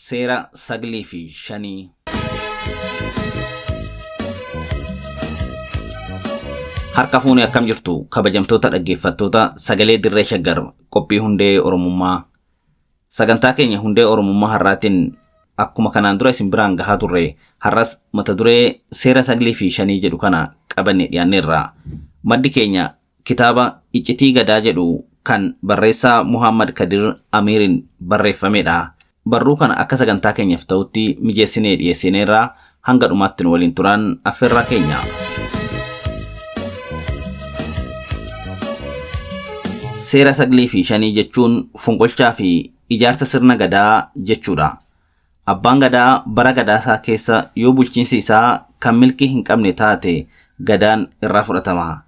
Seera saglii fi shanii. Harka fuunee akkam jirtu kabajamtoota dhaggeeffattoota sagalee dirree shaggar qophii hundee Oromummaa. Sagantaa keenya hundee Oromummaa har'aatiin akkuma kanaan dura isin biraan gahaa turre har'as mata duree seera saglii fi shanii jedhu kana qabanne dhiyaanneerra. Maddi keenya kitaaba Iccitii Gadaa jedhu kan barreessaa Muhammad Kadir Amiiriin barreeffamedha. Barruu kana akka sagantaa keenyaaf ta'utti mijeessinee dhiyeessineerra hanga dhumaatti nu waliin turaan affeerraa keenya. Seera saglii fi shanii jechuun fonqolchaa fi ijaarsa sirna gadaa jechuudha. Abbaan gadaa bara gadaasaa keessa yoo bulchiinsi isaa kan milkii hin qabne taate gadaan irraa fudhatama.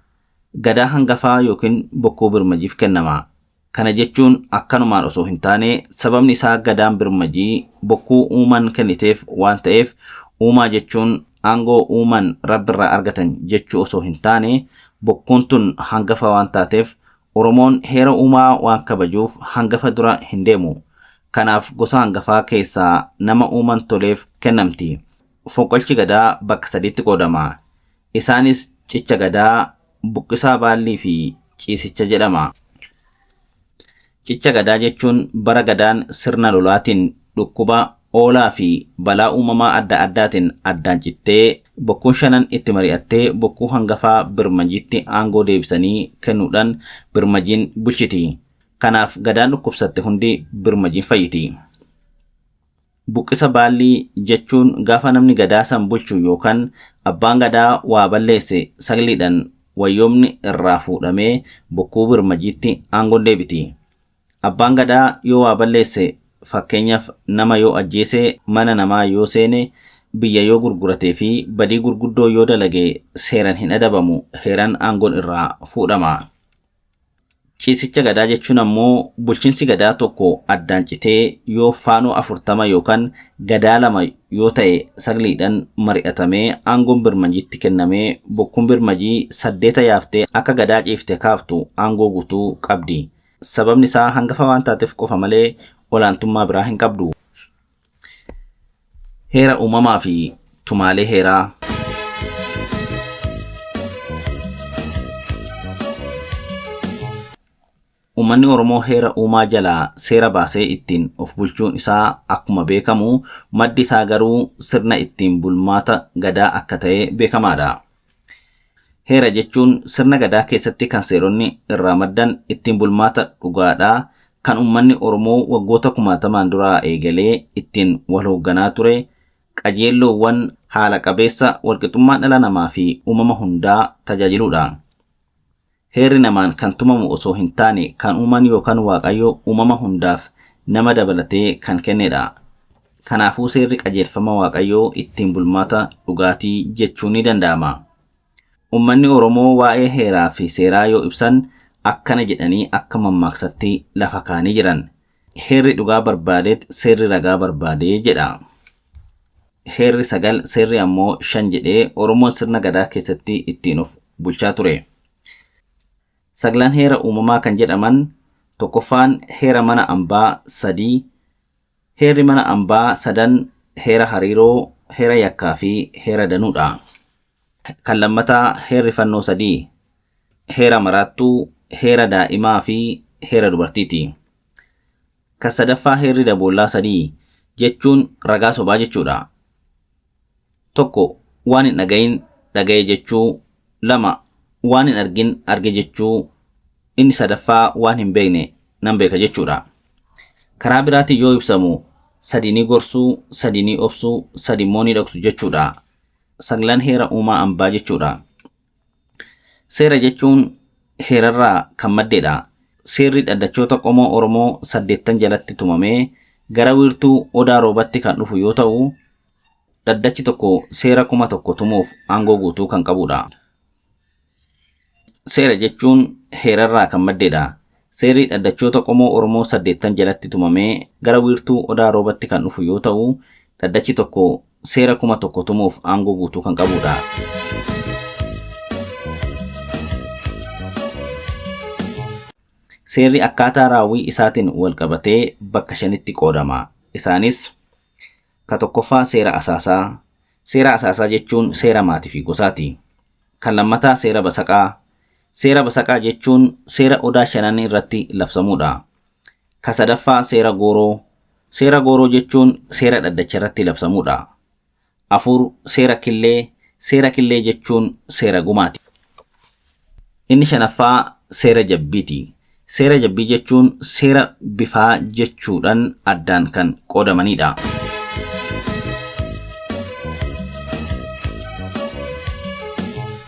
Gadaa hangafaa yookiin bokkuu birmajiif kennama. Kana jechuun akkanumaan osoo hin taane sababni isaa gadaan birmajii bokkuu uumaan kenniteef waan ta'eef uumaa jechuun aangoo uumaan rabbirraa argatan jechuu osoo hin taane bokkuun tun hangafa waan taateef Oromoon heera uumaa waan kabajuuf hangafa dura hin deemu. Kanaaf gosa hangafaa keessaa nama uuman toleef kennamti. Fonqolchi gadaa bakka sadiitti qoodama. Isaanis cicha gadaa, buqqisaa baallii fi ciisicha jedhama. Cicha gadaa jechuun bara gadaan sirna lolaatiin dhukkuba, oolaa fi balaa uumamaa adda addaatiin addaan cittee bokkuun shanan itti mari'attee bokkuu hangafaa birmajiitti aangoo deebisanii kennuudhaan birmajiin bulchiti. Kanaaf gadaan dhukkubsatte hundi birmajiin fayyiti. Buqqisa baallii jechuun gaafa namni gadaa san bulchu yookaan abbaan gadaa waa balleesse sagliidhaan wayyoomni irraa fuudhamee bokkuu birmajiitti aangoon deebiti. Abbaan gadaa yoo waa balleesse fakkeenyaaf nama yoo ajjeese, mana namaa yoo seene, biyya yoo gurguratee fi badii gurguddoo yoo dalage seeran hin adabamu heeraan aangoon irraa fuudhama. Ciisicha gadaa jechuun ammoo bulchiinsi gadaa tokko addaan citee yoo faanoo 40 yookaan gadaa lama yoo ta'e sagliidhaan mari'atamee aangoon birmajiitti kennamee bokkuun birmajii saddeeta yaaftee akka gadaa ciifte kaaftu aangoo guutuu qabdi. Sababni isaa hangafa waan taateef qofa malee olaantummaa biraa hin qabdu. Heera uumamaa fi tumaalee heeraa. Uummanni Oromoo heera uumaa jalaa seera baasee ittiin of bulchuun isaa akkuma beekamu maddi isaa garuu sirna ittiin bulmaata gadaa akka ta'e beekamaadha. Heera jechuun sirna gadaa keessatti kan seeronni irraa maddan ittiin bulmaata dhugaadhaa kan uummanni Oromoo waggoota kumaatamaan duraa eegalee ittiin wal hoogganaa ture qajeelloowwan haala qabeessa walqixxummaa dhala namaa fi uumama hundaa tajaajiludha. Heerri namaan kan tumamu osoo hin taane kan uumaan yookaan Waaqayyo uumama hundaaf nama dabalatee kan kennedha. Kanaafuu seerri qajeelfama Waaqayyoo ittiin bulmaata dhugaatii jechuun ni danda'ama. Uummanni Oromoo waa'ee heeraa fi seeraa yoo ibsan akkana jedhanii akka mammaaksatti lafa kaanii jiran. Heerri dhugaa barbaadeet seerri ragaa barbaadee jedha. Heerri sagal seerri ammoo shan jedhee Oromoon sirna gadaa keessatti ittiin of bulchaa ture. Saglan heera uumamaa kan jedhaman tokkoffaan heera mana ambaa sadii, heerri mana ambaa sadan heera hariiroo, heera yakkaa fi heera danuudha. Kan lammataa heerri fannoo sadii, heera maraattuu, heera daa'imaa fi heera dubartiiti. Kan sadaffaa heerri daboollaa sadii jechuun ragaa sobaa jechuudha. Tokko waan hin dhagayin dhagaye jechuu, lama waan hin argin arge jechuu, inni sadaffaa waan hin beekne nan beeka jechuudha. Karaa biraatiin yoo ibsamu sadi ni gorsuu, sadi ni obsuu, sadi immoo ni dhoksu jechuudha. Saglan heera uumaa ambaa jechuudha. Seera jechuun heerarraa kan maddeedha. Seerri dhaddachoota qomoo Oromoo saddeettan jalatti tumamee gara wiirtuu Odaa Roobatti kan dhufu yoo ta'u, dhaddachi tokko seera 1000 tumuuf aangoo guutuu kan qabudha. Seera jechuun heerarraa kan maddeedha. Seerri dhaddachoota qomoo Oromoo saddeettan jalatti tumamee gara wiirtuu Odaa Roobatti kan dhufu yoo ta'u, dhaddachi tokko seera 1000 tumuuf aangoo guutuu kan qabudha. Seerri akkaataa raawwii isaatiin wal qabatee bakka shanitti qoodama. Isaanis. Ka tokkoffaa seera asaasaa. Seera asaasaa jechuun seera maatii fi gosaati. Kan lammataa seera basaqaa. Seera basaqaa jechuun seera odaa shanan irratti labsamudha. Ka sadaffaa seera gooroo. Seera gooroo jechuun seera dhaddacha irratti labsamudha. 4 seera killee. Seera killee jechuun seera gumaati. Inni shanaffaa seera jabbiiti. Seera jabbii jechuun seera bifaa jechuudhaan addaan kan qoodamanidha.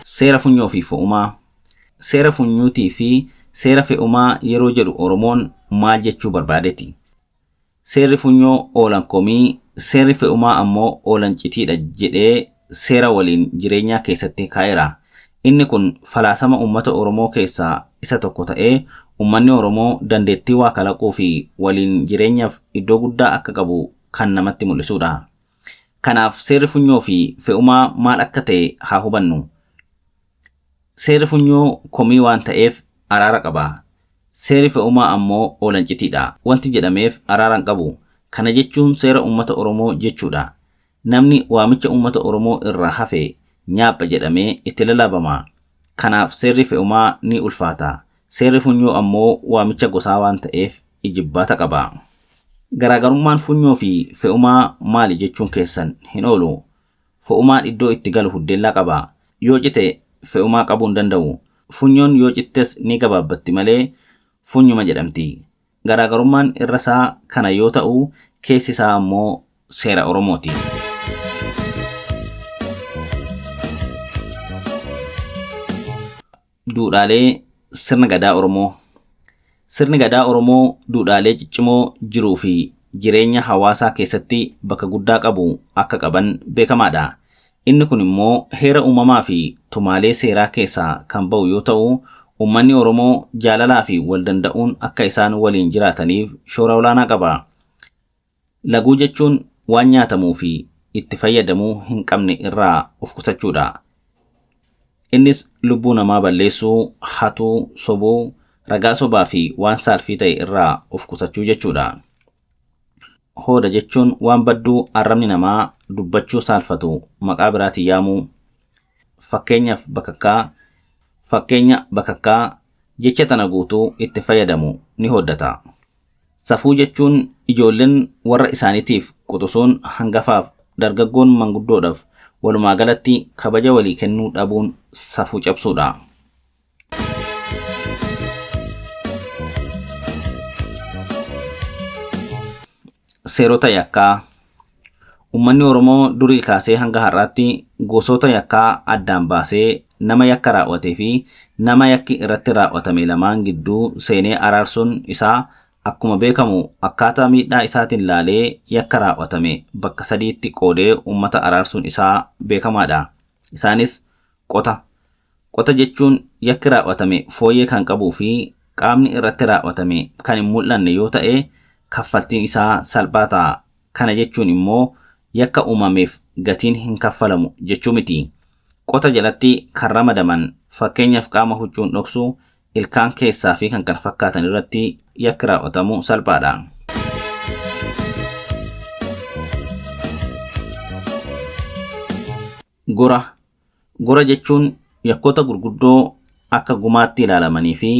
Seera funyoo fi fe'umaa. Seera funyootii fi seera fe'umaa yeroo jedhu Oromoon maal jechuu barbaadeeti? Seerri funyoo oolan komii, seerri fe'umaa ammoo oolan citiidha jedhee seera waliin jireenyaa keessatti kaa'eera. Inni kun falaasama uummata Oromoo keessaa isa tokko ta'ee uummanni Oromoo dandeettii waa kalaquu fi waliin jireenyaaf iddoo guddaa akka qabu kan namatti mul'isudha. Kanaaf seerri funyoo fi fe'umaa maal akka ta'e haa hubannu. Seerri funyoo komii waan ta'eef araara qaba. Seerri fe'umaa ammoo oolan citiidha. Wanti jedhameef araara hin qabu. Kana jechuun seera uummata Oromoo jechuudha. Namni waamicha uummata Oromoo irraa hafe nyaapha jedhamee itti lallabama. Kanaaf seerri fe'umaa ni ulfaata. Seerri funyoo ammoo waamicha gosaa waan ta'eef ijibbaata qaba. Garaagarummaan funyoo fi fe'umaa maali jechuun keessan hin oolu. Fe'umaan iddoo itti galu huddeellaa qaba. Yoo cite fe'umaa qabuu hin danda'u. Funyoon yoo cittes ni gabaabbatti malee funyuma jedhamti. Garaagarummaan irra isaa kana yoo ta'u keessi isaa ammoo seera Oromooti. Duudhaalee sirna gadaa Oromoo. Sirni gadaa Oromoo duudhaalee ciccimoo jiruu fi jireenya hawaasaa keessatti bakka guddaa qabu akka qaban beekamaadha. Inni kun immoo heera uumamaa fi tumaalee seeraa keessaa kan ba'u yoo ta'u, uummanni Oromoo jaalalaa fi wal danda'uun akka isaan waliin jiraataniif shoora olaanaa qaba. Laguu jechuun waan nyaatamuu fi itti fayyadamuu hin qabne irraa of qusachuudha. Innis lubbuu namaa balleessuu, hatuu, sobuu, ragaa sobaa fi waan saalfii ta'e irraa of qusachuu jechuudha. Hooda jechuun waan badduu arrabni namaa dubbachuu saalfatu maqaa biraatiin yaamuu. Fakkeenyaaf bakakkaa, fakkeenya bakakkaa jecha tana guutuu itti fayyadamu ni hooddata. Safuu jechuun ijoolleen warra isaaniitiif quxisuun hangafaaf dargaggoon manguddoodhaaf walumaa galatti kabaja walii kennuu dhabuun safuu cabsuudha. Seerota yakkaa. Uummanni Oromoo durii kaasee hanga har'aatti gosoota yakkaa addaan baasee nama yakka raawwatee fi nama yakki irratti raawwatame lamaan gidduu seenee araarsuun isaa akkuma beekamu akkaataa miidhaa isaatiin laalee yakka raawwatame bakka sadiitti qoodee uummata araarsuun isaa beekamaadha. Isaanis qota. Qota jechuun yakki raawwatame fooyyee kan qabuu fi qaamni irratti raawwatame kan hin mul'anne yoo ta'e kaffaltiin isaa salphaa ta'a. Kana jechuun immoo yakka uumameef gatiin hin kaffalamu jechuu miti. Qota jalatti kan ramadaman fakkeenyaaf qaama huccuun dhoksuu, ilkaan keessaa fi kan kana fakkaatan irratti yakki raawwatamu salphaadha. Gora. Gora jechuun yakkoota gurguddoo akka gumaatti ilaalamanii fi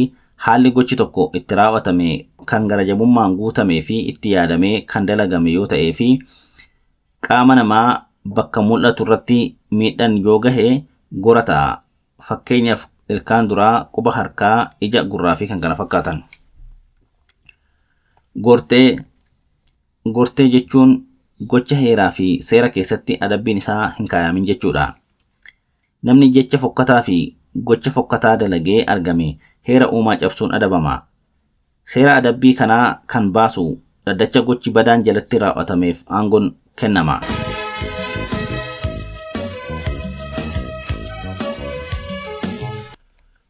haalli gochi tokko itti raawwatame kan garajabummaan guutamee fi itti yaadamee kan dalagame yoo ta'ee fi qaama namaa bakka mul'atu irratti miidhaan yoo gahe gora ta'a. Fakkeenyaaf ilkaan duraa, quba harkaa, ija, gurraa fi kan kana fakkaatan. Gortee. Gortee jechuun gocha heeraa fi seera keessatti adabbiin isaa hin kaayamin jechuudha. Namni jecha fokkataa fi gocha fokkataa dalagee argame heera uumaa cabsuun adabama. Seera adabbii kanaa kan baasu dhaddacha gochi badaan jalatti raawwatameef aangoon kennama.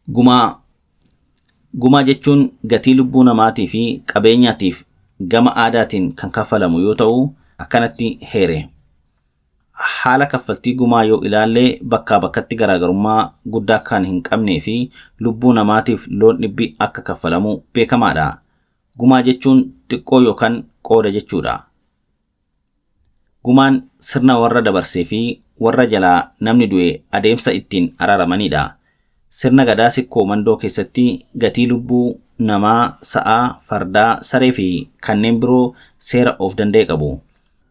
Gumaa. Gumaa jechuun gatii lubbuu namaatii fi qabeenyaatiif gama aadaatiin kan kaffalamu yoo ta'u akkanatti heere. Haala kaffaltii gumaa yoo ilaalle bakkaa bakkatti garaagarummaa guddaa kan hin qabnee fi lubbuu namaatiif loon dhibbi akka kaffalamu beekamaadha. Gumaa jechuun xiqqoo yookaan qooda jechuudha. Gumaan sirna warra dabarsee fi warra jalaa namni du'e adeemsa ittiin araaramanidha. Sirna Gadaa Sikkoo Mandoo keessatti gatii lubbuu namaa, sa'aa, fardaa, saree fi kanneen biroo seera of danda'e qabu.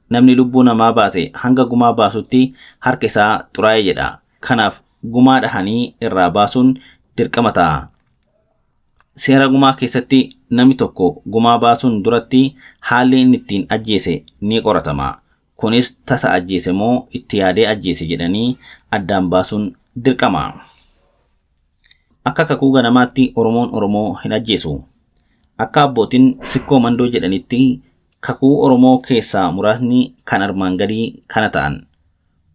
Namni lubbuu namaa baase hanga gumaa baasutti harka isaa xuraa'e jedha. Kanaaf gumaa dhahanii irraa baasuun dirqama ta'a. Seera gumaa keessatti namni tokko gumaa baasuun duratti haalli inni ittiin ajjeese ni qoratama. Kunis tasa ajjeese moo itti yaadee ajjeese jedhanii addaan baasuun dirqama. Akka kakuu ganamaatti Oromoon Oromoo hin ajjeesu. Akka abbootiin Sikkoo Mandoo jedhanitti kakuu Oromoo keessaa muraasni kan armaan gadii kana ta'an.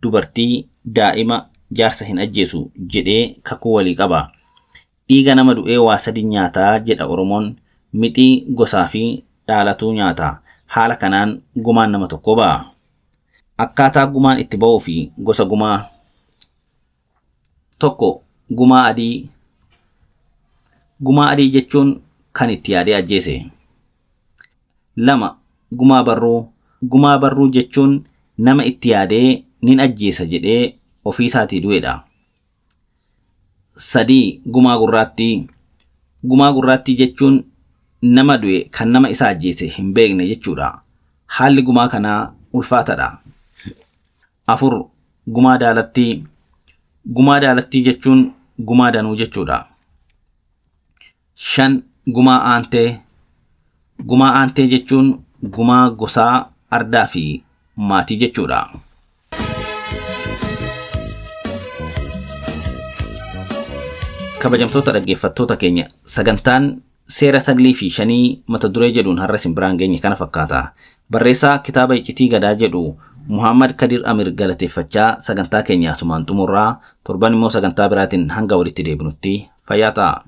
Dubartii, daa'ima, jaarsa hin ajjeesu jedhee kakuu walii qaba. Dhiiga nama du'ee waa sadi nyaataa jedha Oromoon. Mixii, gosaa fi dhaalatuu nyaata. Haala kanaan gumaan nama tokkoo ba'a. Akkaataa gumaan itti ba'uu fi gosa gumaa. 1. Gumaa adii. Gumaa adii jechuun kan itti yaadee ajjeese. 2. Gumaa barruu. Gumaa barruu jechuun nama itti yaadee nin ajjeesa jedhee ofiisaatii du'edha. 3. Gumaa gurraattii. Gumaa gurraattii jechuun nama du'e kan nama isa ajjeese hin beekne jechuudha. Haalli gumaa kanaa ulfaatadha. 4. Gumaa daalattii. Gumaa daalattii jechuun gumaa danuu jechuudha. 5. Gumaa aantee. Gumaa aantee jechuun gumaa gosaa, ardaa fi maatii jechuudha. Kabajamtoota dhaggeeffattoota keenya, sagantaan seera saglii fi shanii mata duree jedhuun har'a isin biraan geenye kana fakkaata. Barreessaa kitaaba Iccitii Gadaa jedhu Muhammad Kadir Amir galateeffachaa sagantaa keenya asumaan xumurraa, torban immoo sagantaa biraatiin hanga walitti deebinutti fayyaa ta'a.